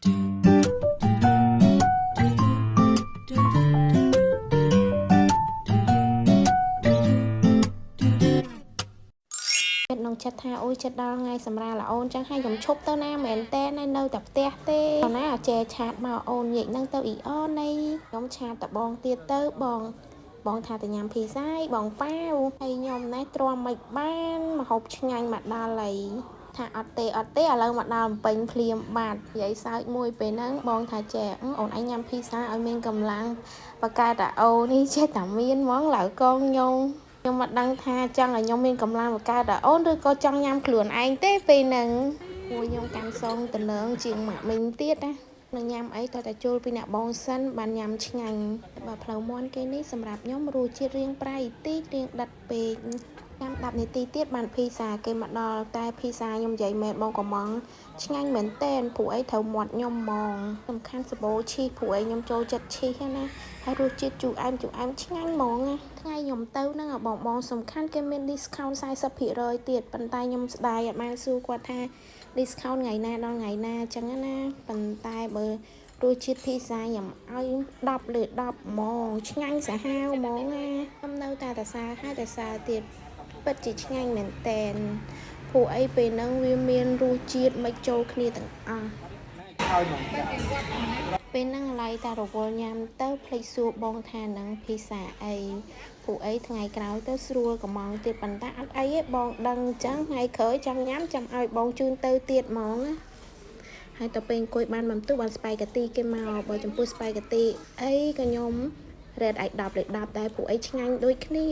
ក្នុងចិត្តថាអូយចិត្តដល់ថ្ងៃសម្រាលអូនចឹងហើយខ្ញុំឈប់ទៅណាមែនតើនៅតែផ្ទះទេណាចេ chat មកអូនងាកនឹងទៅអ៊ីអូននៃខ្ញុំ chat តបងទៀតទៅបងបងថាទៅញ៉ាំភីសាយបងប៉ាវហើយខ្ញុំណែទ្រាំមិនបានមកហូបឆ្ងាញ់មកដល់ហើយថាអត់ទេអត់ទេឥឡូវមកដល់ពេញភ្លាមបាត់និយាយសើចមួយពេលហ្នឹងបងថាចេះអូនឯងញ៉ាំភីសាឲ្យមានកម្លាំងបកកើតតាអូនេះចេះតែមានហ្មងឡៅកងខ្ញុំខ្ញុំមិនដឹងថាចង់ឲ្យខ្ញុំមានកម្លាំងបកកើតតាអូនឬក៏ចង់ញ៉ាំខ្លួនឯងទេពេលហ្នឹងមួយខ្ញុំកាន់សងតំណងជាងម៉ាក់មីងទៀតណានឹងញ៉ាំអីតើតែចូលពីអ្នកបងសិនបានញ៉ាំឆ្ងាញ់បើផ្លូវមន់គេនេះសម្រាប់ខ្ញុំរសជាតិរាងប្រៃតិចរាងដិតពេកញ៉ាំ10នាទីទៀតបានភីសាគេមកដល់តែភីសាខ្ញុំនិយាយមែនបងកំងឆ្ងាញ់មែនតែនព្រោះអីត្រូវមាត់ខ្ញុំហ្មងសំខាន់សបោឈីសព្រោះអីខ្ញុំចូលចិត្តឈីសណាហើយរសជាតិជូរអែមជូរអែមឆ្ងាញ់ហ្មងណាថ្ងៃខ្ញុំទៅហ្នឹងបងបងសំខាន់គេមាន discount 40%ទៀតប៉ុន្តែខ្ញុំស្ដាយអត់បានសួរគាត់ថា discount ថ្ងៃណាដល់ថ្ងៃណាអញ្ចឹងណាប៉ុន្តែបើរសជាតិភីសាខ្ញុំឲ្យ10លើ10ហ្មងឆ្ងាញ់សាហាវហ្មងណាខ្ញុំនៅតែតសាហើយតសាទៀតពិតជាឆ្ងាញ់មែនតែនព្រោះអីពេលហ្នឹងវាមានរសជាតិមិនចូលគ្នាទាំងអស់ ឲ្យហ្មង ពេលហ្នឹងឡៃតារវល់ញ៉ាំទៅភ្លេចសួរបងថានឹងភីសាអីព្រោះអីថ្ងៃក្រោយទៅស្រួលកំងទៀតប៉ុន្តែអត់អីទេបងដឹងអញ្ចឹងថ្ងៃក្រោយចង់ញ៉ាំចាំឲ្យបងជូនទៅទៀតហ្មងណាហើយទៅពេលអង្គុយបានមួយទូបានស្ប៉ាហ្គាទីគេមកបើចំពោះស្ប៉ាហ្គាទីអីក៏ខ្ញុំរ៉េតឲ្យ10លើ10ដែរព្រោះអីឆ្ងាញ់ដូចគ្នា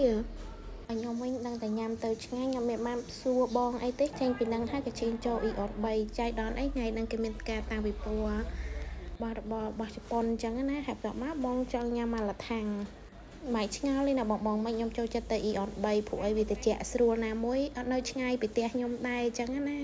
ខ្ញុំវិញដឹងតែញ៉ាំទៅឆ្ងាញ់ខ្ញុំមានបានសួរបងអីទេចេញពីនឹងហើយក៏ចេញចូលអ៊ីអន3ចៃដនអីថ្ងៃហ្នឹងគេមានការតាំងពិព័រណ៍របស់របររបស់ជប៉ុនអញ្ចឹងណាហើយបន្ទាប់មកបងចង់ញ៉ាំម៉ាឡាថាំងមិនឆ្ងល់ទេណាបងបងមិនខ្ញុំចូលចិត្តទៅអ៊ីអន3ព្រោះអីវាត្រជាក់ស្រួលណាមួយអត់នៅឆ្ងាយពីផ្ទះខ្ញុំដែរអញ្ចឹងណា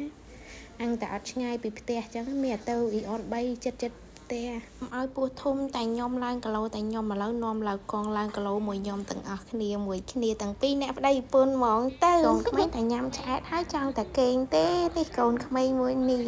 អញតែអត់ឆ្ងាយពីផ្ទះអញ្ចឹងមានទៅអ៊ីអន3ចិត្តចិត្តផ្ទះឲ្យពោះធំតែខ្ញុំឡើងគីឡូតែខ្ញុំឥឡូវនាំឡើងកងឡើងគីឡូមួយខ្ញុំទាំងអស់គ្នាមួយគ្នាទាំងពីរអ្នកប្តីប្រពន្ធហ្មងទៅកូនក្មេងតែញ៉ាំឆ្អែតហើយចង់តែគេងទេនេះកូនក្មេងមួយនេះ